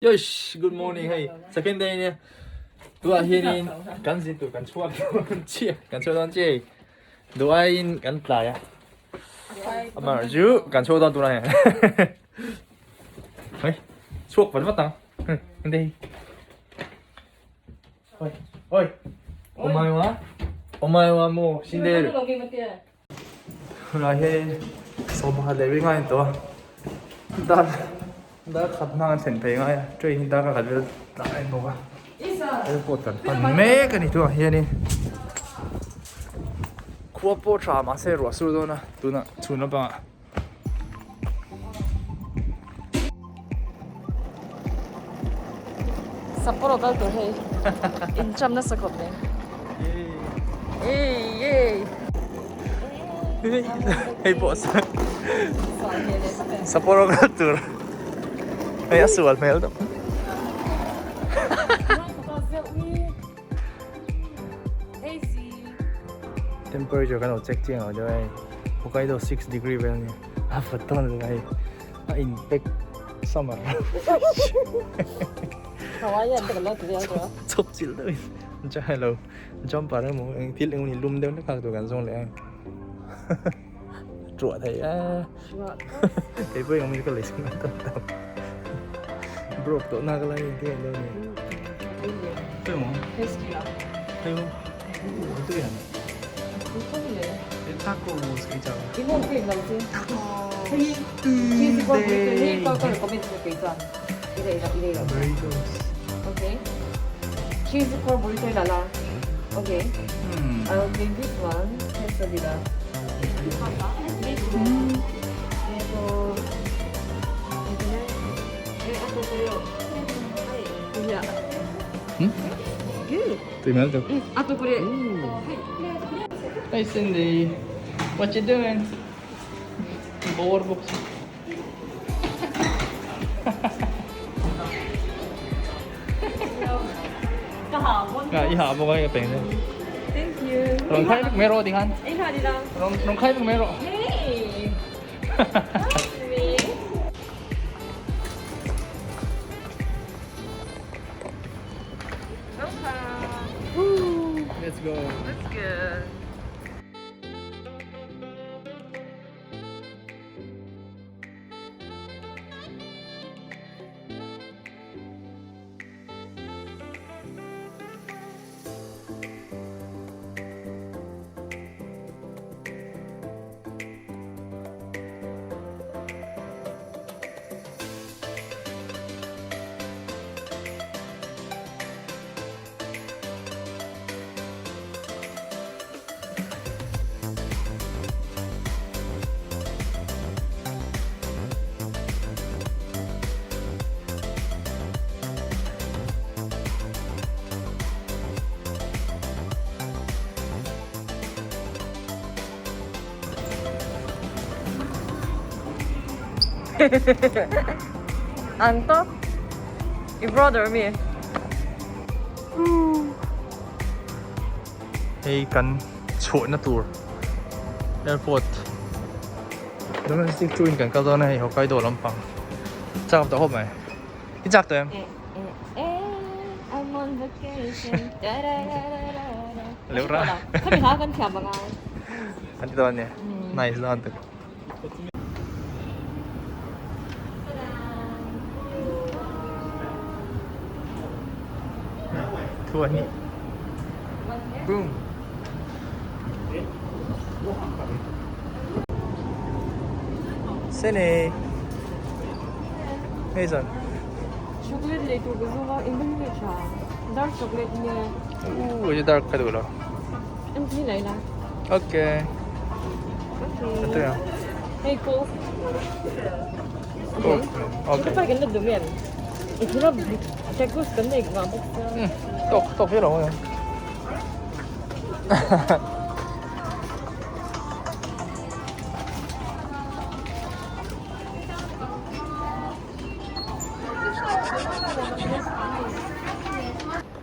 Yosh, good morning hei second day nia tunah hianin kan zin tur kan chhuak dawn chiah kan chhuak dawn chiah hei duh aiin kan tlai a amaherawh chu kan chhuak dawn tunah hian hei chhuak vat vat ang hei hei oi oi omae wa omae wa mo shinderu Tunah hian 11 leh ringa a ni tawh a dar dar khat hma an thlen phei ngai a train hi dar khat vel tlai a ni bawk a airport kan pan mek a ni tunah hianin khua pawh tha mahse ruah sur dawn a tunah chhun lampangah. Sapporo kal tur hei in cham nasa khawp mai. Ei ei. Hei pawh Sapporo kal tur hei a sual hmel deuh. Temperature kan lo check chiang lo deuh hei Hokkaido 6 degree vel ani a vawt dawn lo hei a in pack summer chawp chilh deuh in cha hello jumper emaw eng thil eng emaw lum deuh hlek hak tur kan zawng leh a truah thei e kei pawh eng emaw ka lei chhung a tam tam broke tawh na ka lai eng thil eng emaw ni hei maw Tui hmel tuk. Hey Cindy, what you doing? Bore bawk si. I ha bawk a ka peng che. Thank you. Rawn khai vek mai rawh tikhan. Ei ha di la. Rawn rawn khai vek mai rawh. Hey. Let's go. Let's go. Anto, i brother mi. Hei kan chhuahna tur airport domestic tour in kan kal dawn a hei Hokkaido lampang chak tawh khawp mai i chak tawh em? I'm on vacation. Leuh ra. Khami hla kan thiam anga. An ti dawn ania. Nice dawn tuk. Thu a ni. Boom. Sene. Hei zan. Chocolate lei tur ka zawng a, eng nge tha? Dark chocolate nge? Ooh, i dark ka duh lo. Em hi lei la. Okay. Okay. Ito yan. Hey, Coke. Coke. Okay. Ito pa kan la duh em? I thil a tacos kan nei ngah bawk sia. Tawk tawk hi lo ang.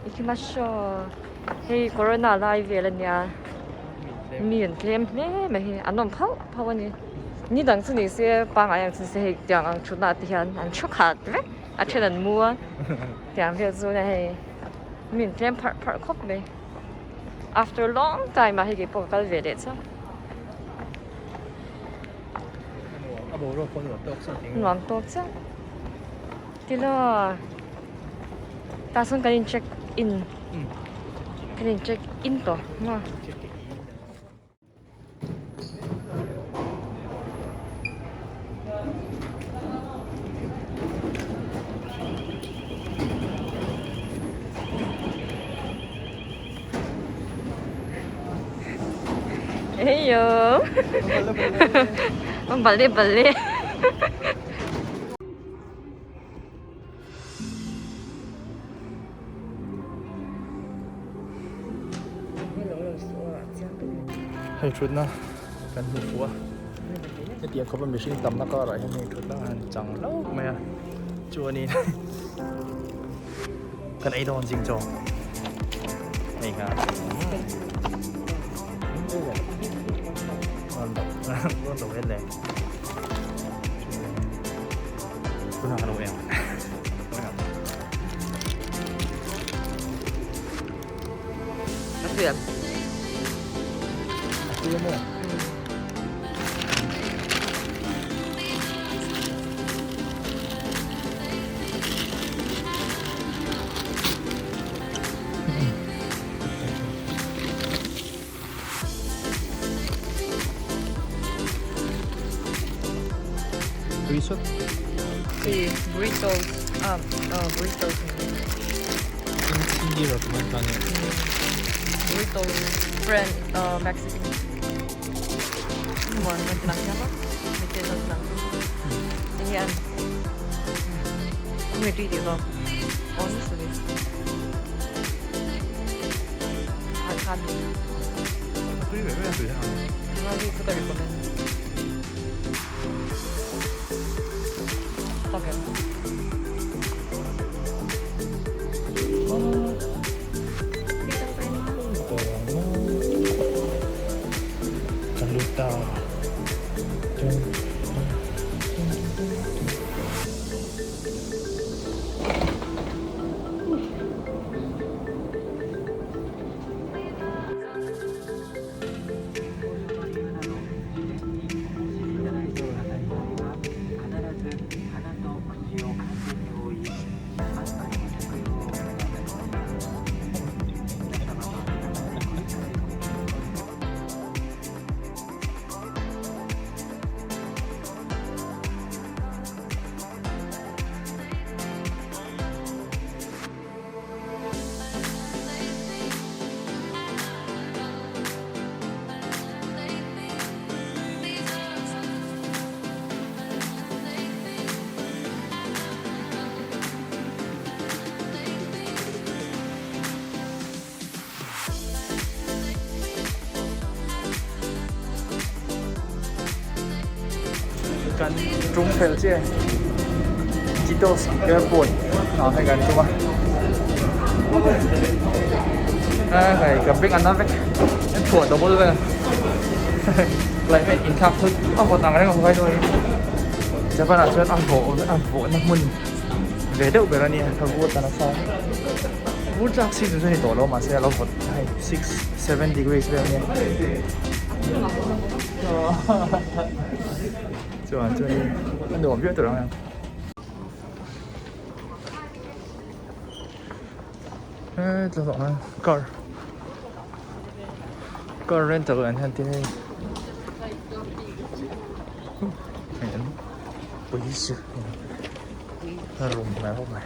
Ikimashou hei corona lai vel ania mi an tlem hle mai hi an awm phauh phauh a ni ni dang chu ni se pangngai ang chu ni se hei tiang ang thutna ah te hian an thu khat vek. A then an mu a tiang vel chu nia hei min tlem pharh pharh khawp mai after long time ah hei keipawh ka kal ve leh chiah. Nuam tawk chiah tilo tah sawn kan in check in kan in check in tawh maw. Heyo Balik balik Hei thutna kan hmu fuh a hetiang khawpa mihring tamna karah hian hei thutna a han chang hlauh mai a chuanin kan ei dawn zing chaw hei kha rawn lo en leh. Tunah kan lo en A tui em? A tui em aw? Tui sut. Tui burritos ah burritos Hindi recommend ka niya. Burritos friend Mexican. Muan man lang siya ma. May lang. Ayan. May tui di ba? Honestly. Tui ve ve tui ha. Nga hi chu ka recommend. Tak em. Kan lut ta. Kan tum fel chiah Iquitos airport ah hei kan tum a a hei ka bag an na vek a chhuah double vel lai hei inthlak thut a vawt ang reng a huai dawn Japan ah chuan a vawh a vawhna hmun ve deuh ber a nia ka vur ta nasa vur tlak season chu a ni tawh lo mahse a lo vawt hei six seven degrees vel a nia chuan chuanin a nuam viau tur ang em he tlawh ah car car rental an han ti hei hei an police a room mai bawk mai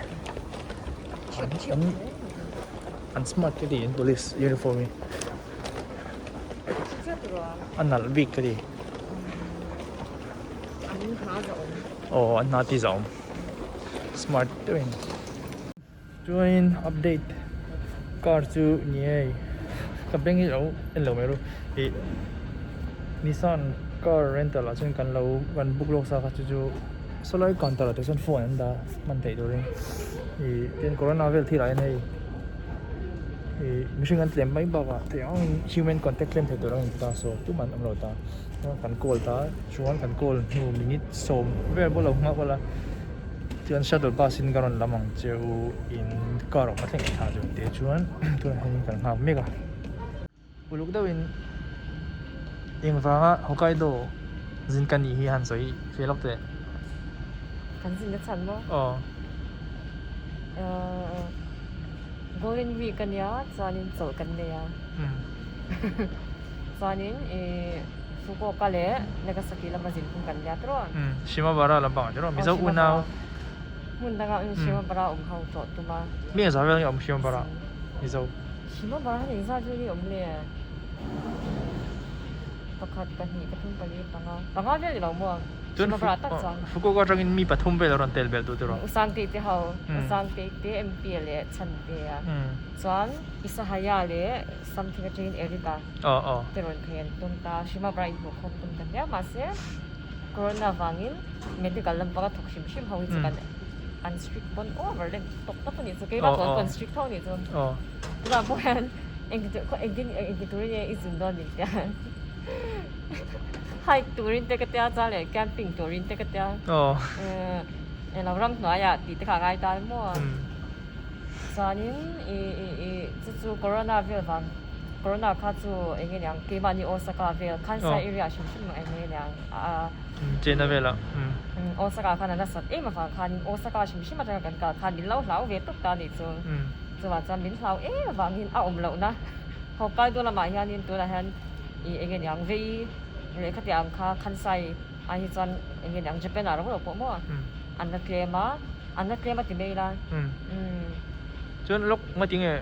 an an smart ka ti an police uniform hi a nalh bik ka ti aw an hna ti zawm smart deuh in chuanin update car chu ni hei ka bank hi lo en lo mai ru ih Nissan car rental ah chuan kan lo kan book lawk sa kha chu chu sawlai counter ah te chuan phone an dah hman theih turin ih tin corona vel thil ah hian hei ih mihring an tlem mai bakah theih ang angin human contact tlem thei tur ang in ta saw tumah an awm lo ta kan call ta chuan kan call hnu minute sawm vel pawh lo nghak ula. Chuan shuttle bus in ka rawn lam ang che u in car awm a thleng thla chu te chuan tunah hian kan nghak mek a. Uluk deuhin engvanga Hokkaido zin ka nih hi han sawi fe lawk teh. Kan zin na chhan maw? Aw. Golden week a nia chuanin chawlh kan nei a. Chuanin i Fukuoka leh Nagasaki lama zin hun kan nia tawh a. Shimabara lampang ah tiraw? Mizo unau. Hmun danga Shimabara awm ho tawh tum a. Mi engzah vel nge awm Shimabara Mizo? Shimabara hian engzah vel nge awm le? Pakhat, pahnih, pathum, pali, panga. Panga vel ni lo maw? Shimabara tak chuan. Fukuoka atangin mi pathum vel a rawn tel belh duh tiraw? Usangtei te ho, Usangtei te, MP leh Chhante a. Chuan Isahaya leh Something atangin Eric-a te rawn phei an tum ta. Shimabara inhmuhkhawm tum ta hle a, mahse Corona vangin medical lampang a thawk hrim hrim ho hi chu kan an strict pawn over leh tawp tawp a nih chu. Keimah pawh an strict tho a nih chu. Tunah pawh hian engtin engti turin nge i zun dawn min tia. Hike turin te ka tia chuan leh camping turin te ka tia. Eng lo ramhnuaiah tih te kha a ngai ta maw. Chuanin i i i chu chu corona vel vang corona kha chu eng nge niang keimahni Osaka vel Kansai area hrim hrim eng nge niang a China velah Osaka khan a nasat em avang khanin Osaka hrim hrim atanga kan kal khan min lo hlau ve tawp ta anih chu chuvang chuan min hlau em avangin a awm lohna Hokkaido lamah hianin tunah hian i eng nge niang vei lehkha tih ang kha Kansai ah hi chuan eng nge niang Japan ah ro lo pawh maw an la tlem a. An la tlem a ti mai la. Chuan lawk ngati nge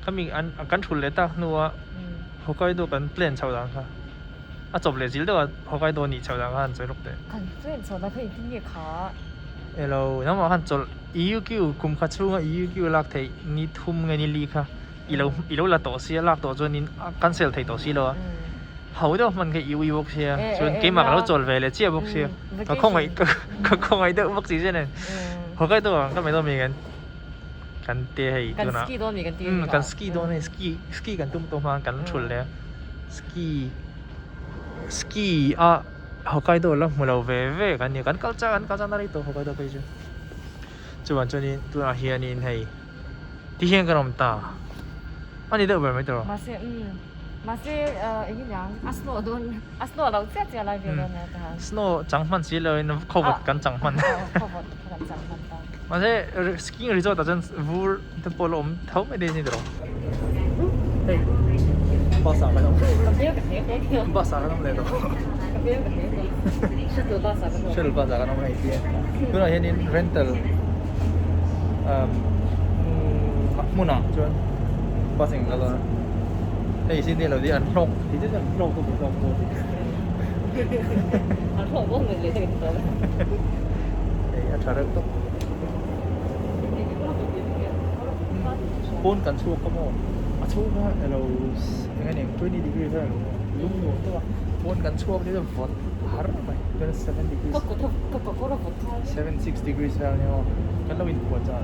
khami an kan thul leh tak hnua Hokkaido kan plan chho dan kha a chawp leh zil deuh a Hokkaido nih chho dan kha han sawi lawk teh. Kan plan chho dan kha engtin nge kha? Elo nangmah khan chawlh EUQ kum kha chhunga EUQ lak theih ni thum nge ni li kha i lo i lo la tawh sia lak tawh chuan in a cancel thei tawh si lo a ho deuh hman kha i ui bawk sia chuan keimah ka lo chawl ve leh chiah bawk sia ka khawngaih ka khawngaih deuh bawk si sia nen Hokkaido ah ka mai dawn mi kan kan te hei tunah kan ski dawn hei ski ski kan tum tawh hma kan thul leh a ski ski a Hokkaido la hmu lo ve ve kan ni kan kal chak kan kal chak na rei tawh Hokkaido phei chu chuvang chuanin tunah hianin hei. Ti hian kan awm ta. A ni deuh ber mai tawh. Mahse umm mahse eng nge niang a snow dawn a snow lo chiah chiah lai vel dawn nia ta. Snow chang hman si lo in khawvawt kan chang hman. Khawvawt kan chang hman ta. Mahse skiing resort ah chuan vur te pawh la awm tho mai daih a ni tawh. Hei bus ah kan awm. Bus ah kan awm leh tawh. Shuttle bus ah kan awm. Shuttle bus ah kan awm hei ti. Tunah hianin rental hmunah chuan bus in kal a hei sin lo hi an hlawk ti chu an hlawk pawh hlawk pawh ti an hlawk bawk leh leh tawh hei a tha reuh tawp pawn kan chhuak ka maw a chhung kha elo eng nge ni 20 degree vel alo lum nuam tawp a pawn kan chhuak hi chu vawt har mai 27 degrees 76 degrees vel ania aw kan lo inphuah chah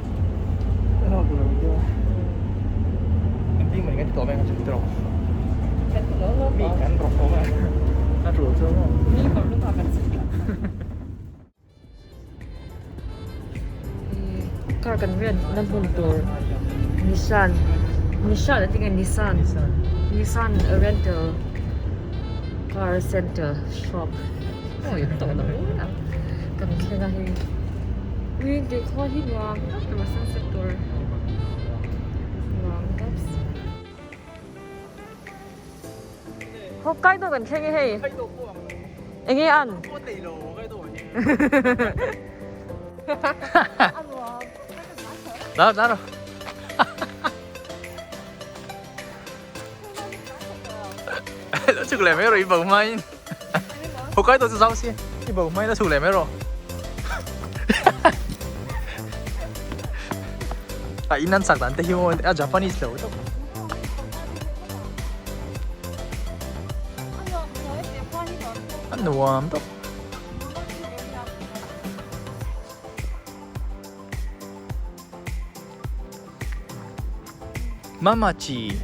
a lo lo deuh a engtin mah kan ti tawh mai ang chu tiraw mi kan rawk awm a a tul chu maw Car kan rent na hmun tur Nissan Nissan a tinge Nissan Nissan rental car center shop awi tawh lo em kan thleng a hei ui tih khua hi nuam tak tur sunset tur nuam tak Hokkaido kan thleng e hei enge an Đó, đó rồi. Nó chụp lại mấy rồi bầu may. Hokkaido chu zau si. I bầu may nó chụp lại mấy rồi. A in an sak dan te hi maw a Japanese lo tawp. A nuam tawp. Mamachi.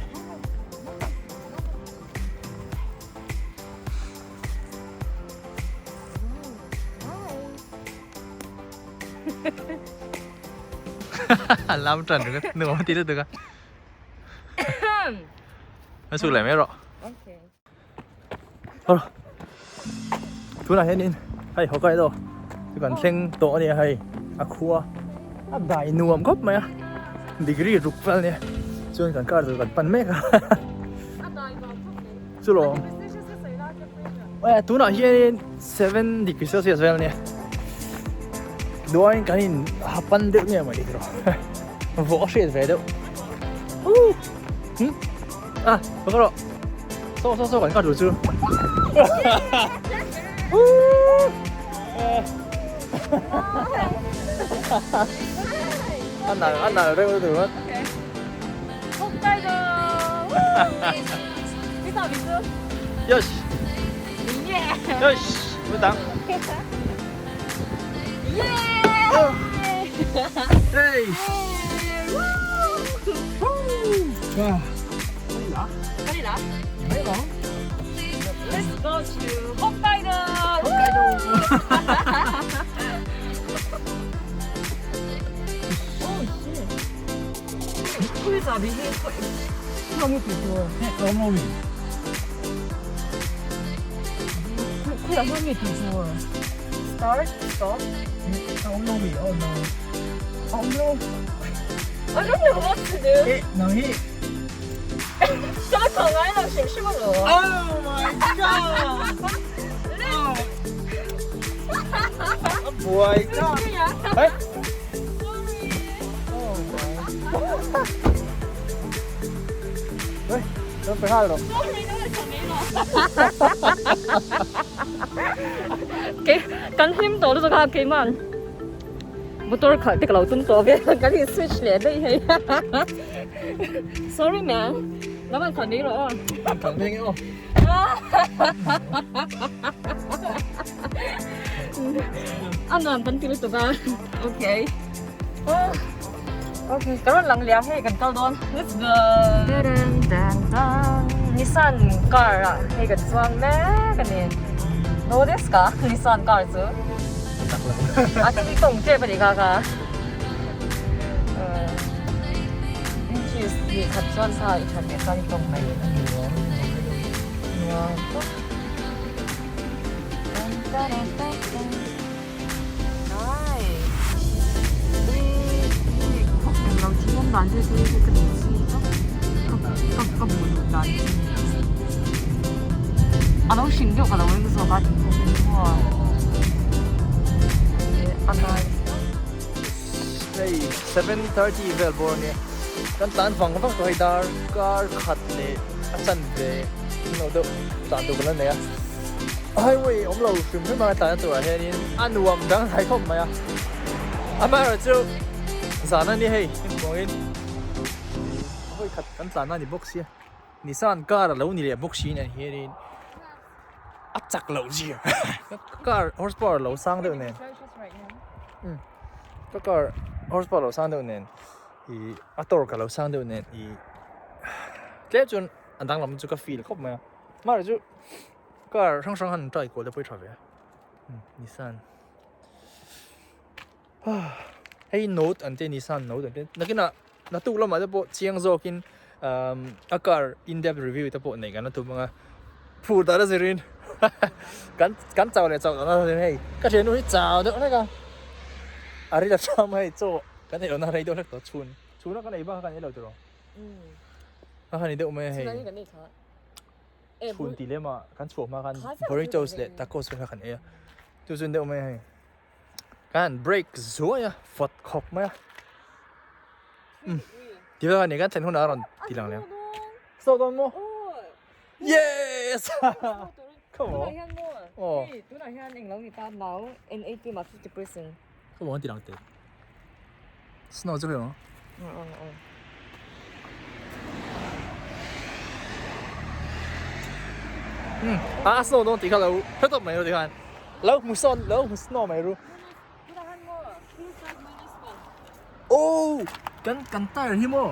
A lam ṭan ringawt nuam a ti lutuk a. A chhuk leh mai rawh. Okay. Hawla tunah hianin hei Hokkaido chu kan thleng tawh a nia hei a khua a dai nuam khawp mai a degree ruk vel a nia chuan kan car chu kan pan mek a chu lawm e tunah hianin 7 degree celsius vel a nia duain kan in ha pan deuh nge mawni tiraw vawh a hriat ve deuh ah ka rawh so so so kan car tur chu a nal a nal reuh lutuk ringawt Hokkaido Yosh Yosh Butang Hey Let's go to Hokkaido Hokkaido Oh shit Start, stop. I don't know what to do. Oh my god! Buai ta. Hey. Oh my. Hey, don't be hard. Ke kan hlim tawh lutuk a keiman motor khalh te ka lo tum tawh ve kan in switch leh daih hei sorry man lam an khalh mai rawh aw An khalh mai nge aw A nuam kan ti lutuk a okay okay ka rawn lang liam hei kan kal dawn let's go Nissan car ah hei kan chuang mek a ni do desu ka Nissan car chu a chu tawng tep a ni kha kha ni khat chuan sa i that leh chuan i tawng mai nuam tawp. Hei 7:30 vel bawr a nia kan tlan vang vang tawh hei dar kar khat leh a chanve englo deuh tlan tur kan la nei a. Highway awm lo hrim hrim a tlan turah hianin a nuam dang hlai khawp mai a amaherawhchu chu zan a ni hei engvangin hawi khat kan tlan a ni bawk sia Nissan car a lo ni leh bawk si nen hianin a chak loh zia car horsepower lo sang deuh nen ka car horsepower lo sang deuh nen ih a torque a lo sang deuh nen ih tlem chuan a danglam chu ka feel khawp mai a. Hmar chu car hrang hrang han try kual te pawh hi tha ve a Nissan hei note an te Nissan note an te nakinah naktuk lamah te pawh chiang zawkin a car in depth review te pawh neih kan la tum ang a phur tak na zirin kan kan chau leh chauh lohna zirin hei ka thiannu hi chau deuh hlek a a ri la tham a hei chaw kan ei lohna rei deuh hlek tawh chhun chhuna kan ei bak kha kan ei lo tiraw a han ni deuh mai a hei. Chhun tih lem ah kan chhuah hma khan burritos leh tacos te kha kan ei a chu chu deuh mai a hei kan han break zuai a fawt khawp mai a umm ti vel ani kan thlen hunah a rawn ti lang leh ang saw dawn maw yes come on aw come on ti lang teh Snow chu hei ang. Hmm, a snow dawn tih kha lo hre tawp mai ru tikhan. Lo hmu sawn, lo hmu snow mai ru. Oh, kan kan tire hi maw.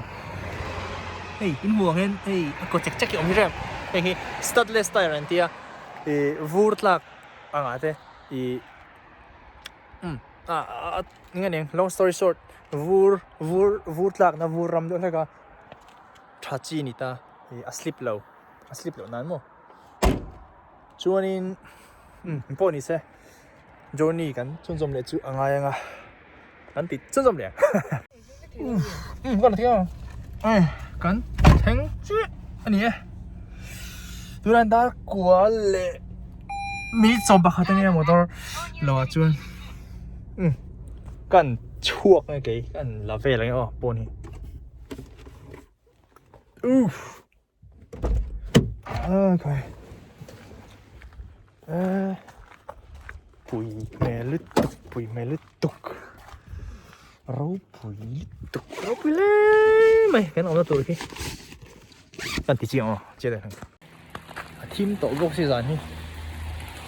Hei, in hmu ang hian hei a kaw chek chek hi awm hi rem. Hei hi studless tire an tia. I vur tlak anga te i um. ah eng nge ning long story short vur vur vur tlakna vur ram deuh hlek a tha chi a ni ta ih a slip lo a slip loh nan maw chuanin umm pawh ni se journey kan chhunzawm leh chu a ngai ang a kan ti chhunzawm leh ang umm kan thleng ang eh kan thleng chiah a ni e tunah dar kual leh minute 11 ania motor lo ah chuan umm kan chhuak nge kei kan la vel ang e aw pawn hi uff okay eh pui hmel lutuk pui hmel lutuk ropui lutuk ropui hle mai kan awmna tur khi kan ti chiang aw chiah leh a thim tawh bawk si zan hi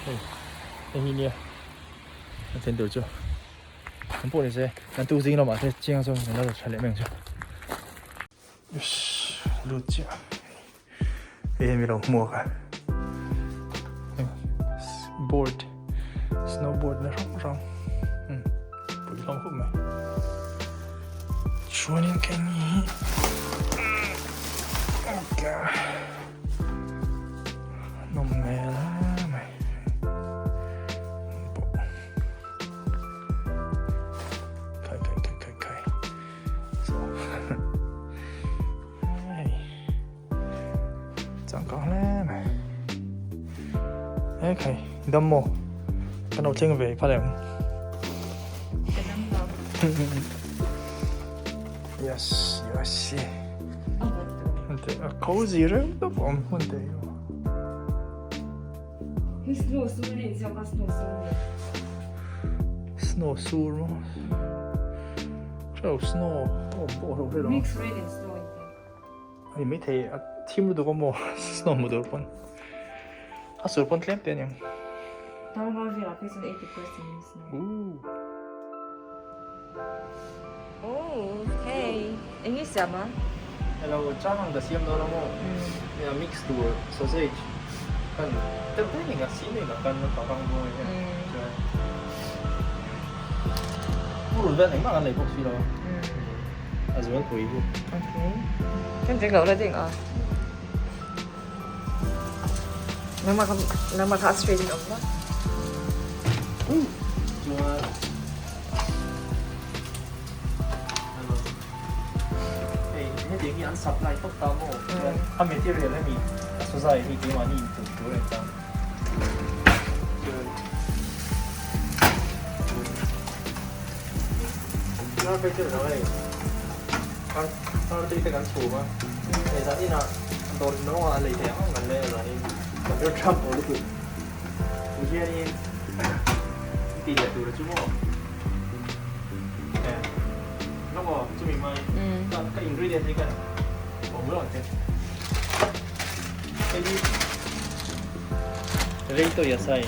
hei hei hi nia a then tur chu an pawh ni se kan tuk zing lamah te chiang chuan kan la tha leh mai ang chu lut chiah hei hi mi lo hmuak a board snowboard na hrang hrang pui hlawm khawp mai chuanin keini hi nawm hmel hle mai khai khai khai khai khai so hei changkang hle mai he khai dam maw kan lo thleng ve phal em yes yes a cozy reuh tawp awm hmun te hi Snow sur ni chiang a snow sur ni. Snow sur maw? Hrelo snow awm pawh hrelo hrelo. Mix rain and snow in te. Ani mai thei a thim lutuk a maw snow hmu tur pawn a sur pawn tlem te aniang. Tarnga velah phei chuan 80% in snow. Ooh. Oh hey eng nge siam a? Hello chang ka siam dawn a maw? Hei a mix tur sausage kan deuh daih mai ka siam em a kan ka vang dawn hian chuan purun vel engmah kan nei bawk si lo a zual pui hi. Okay kan drink loh la ding a nangmah kha nangmah kha a straight in awm la. Chuan Hei hetiang hi an supply tawp ta maw? Chuan a material hemi a sawzai hi keimahni in tum tur a ni ta. Chuan Nar phei chu lo hei ar ar tui te kan chhum a. Hei zan inah dawr nawngah a lei theih ang ang kan lei a zanin computer trump aw lutuk. Ti hianin i ti leh tur chu maw? Eh, lawk aw, chumi mai. Ka ka ingredient hi ka awm lo ang che. Hei hi Reito yasai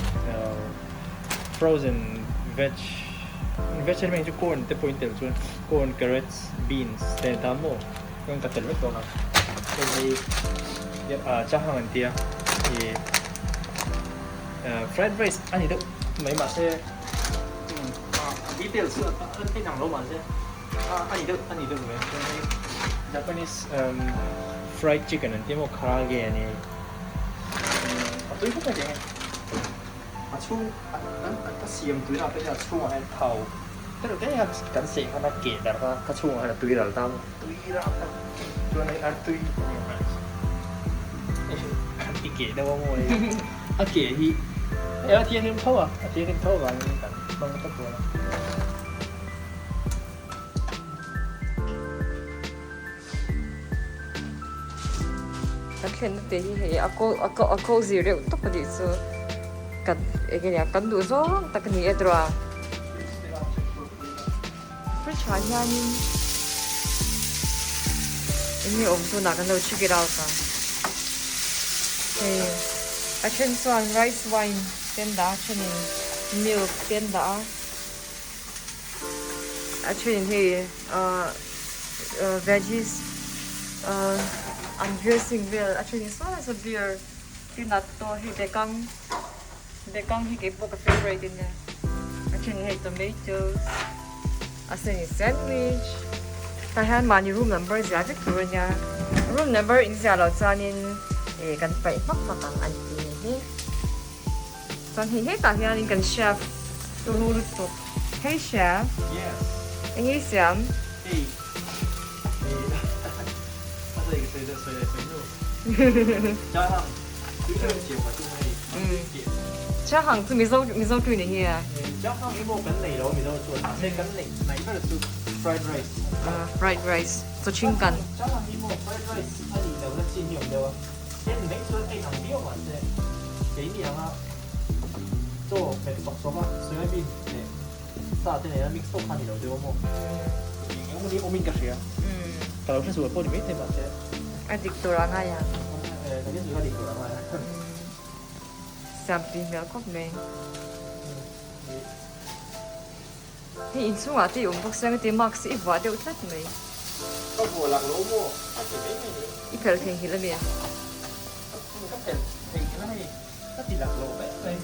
frozen veg veg hi chu corn te pawhin tel chuan corn, carrots, beans te an tan maw? Chuan ka tel vek dawn a. Hei hi chahang an tia ih fried rice a ni deuh mai mahse a details chu a inang lo mahse a ni deuh a ni deuh mai chuan hei Japanese fried chicken an tia maw karaage a ni hei a tui khawp mai tih ang a chhung a siam tui ah te hian a chhungah hian thau deuh deuh a kan seh khan a keh darh a ka chhungah hian a tui ral ta maw. Tui rap a chuan hei artui i keh deuh a maw hei a keh hi hei a thianghlim tho a a thianghlim tho avangin kan hmang tawp dawn a. Kan thlenna te hi hei a ko a ko a ko zir deuh tawp a nih chu kan enge nia kan duh zawng tak a ni e tawh a. Fridge ah hianin eng nge awm tunah kan lo check it out a hei a then chuan rice wine te an dah a thenin milk te an dah a a thenin hei ahh veggies ahh an dressing vel a thenin saw lai saw beer peanut te hei bekang bekang hi keipawh ka favourite ania. then hei tomatoes a sen in sandwich tah hian mahni room number ziah vek tur a nia room number in ziah loh chuanin ih kan paih hmak hmak ang an ti ni hi chuan hei hetah hianin kan chef turu lutuk hey chef eng nge i siam? Chahang chu Mizo Mizo tui ni hi a. Chahang hi maw kan nei lo Mizo chuan mahse kan neih hnaih ber chu fried rice. Fried rice chaw chhing kan. Chahang hi maw fried rice a nih lohna chin hi awm deuh a, en mai chuan a inang viau mahse keini anga chaw hmet sawk sawk a soybean leh Sa te nena mix tawk kha a ni lo deuh a maw? Eng emaw ni awmin ka hria. Ka lo hre sual pawh ni maithei mahse. A dik tur a ngai ang. Ka hre sual a dik tur a ngai ang. Siam tui hmel khawp mai. Hei inchhungah te i awm bawk sia engati mask i vuah deuh tlat mai. Ka vuah lak lo maw? A ti mai mai ni. I phelh theihnghilh a mi? Ka phelh theihnghilh a hei. Ka ti lak lo mai mai.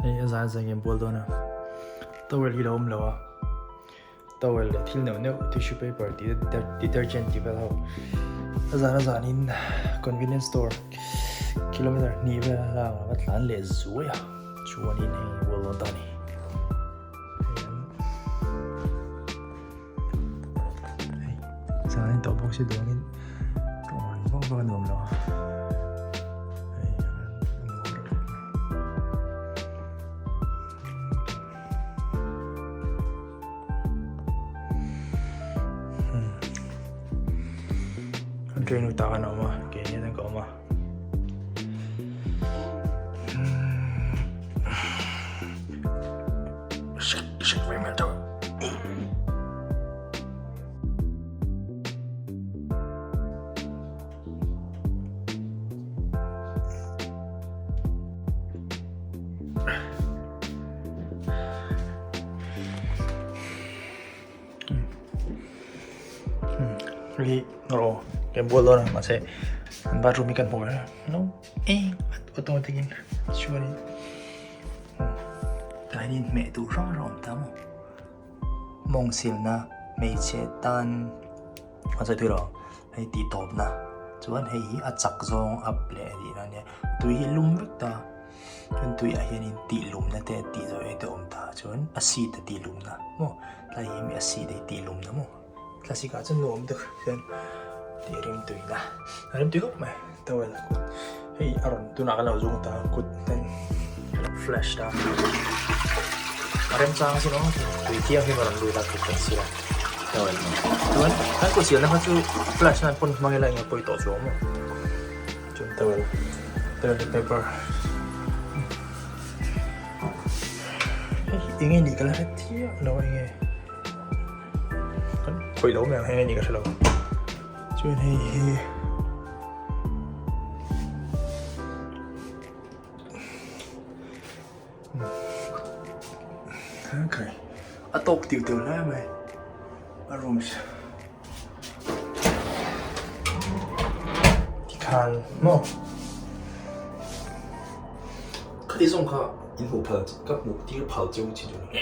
Hei a zan zan hian bual dawn a, towel hi lo awm lo a, towel leh thil neuh neuh tissue paper tih te detergent tih vel ho a zan a zanin convenience store kilometer hnih vel a hlang a va tlan leh zuai a chuanin hei bual dawn ta a ni. Hei zan in tawh bawk si duangin tawng ring vak vak a nuam lo a hei a nuam reuh khawp mai. An train u tak an awm a ke hian ka awm a. Hei rawh kan bual dawn a mahse an bathroom hi kan hmu ber no eng automatic in chuanin tah hian inhmeh tur hrang hrang a awm ta maw mawng silna hmeichhe tan a sawi thui lo hei tih tawpna chuan hei hi a chak zawng up leh tihna ania tui hi lum vek ta. Chuan tuiah hianin tih lumna te tih zawh te awm ta chuan a seat a tih lumna maw tlai hi mi a seat a tih lumna maw thlasik ah chuan nuam deuh hian tih rim tuina a rim tui khawp mai towel a kut hei a rawn tunah kan lo zung ta kut ten flash ta a remchang a sin aw tui thianghlim a rawn lut a kut kan sil a towel chuan kan kut silna kha chu flash nan pawn hmang ila eng nge pawi tawh chu awm maw. Chuan towel toilet paper hei eng nge nih ka la hre chiah lo a enge kan khawih lo mai ang eng nge nih ka hre lo chuan hei hi okay a tawk tiu teu hle mai a room Tikhan maw khati zawng kha in hmuh phal ka hmuh tir phal cheu chi chu ni.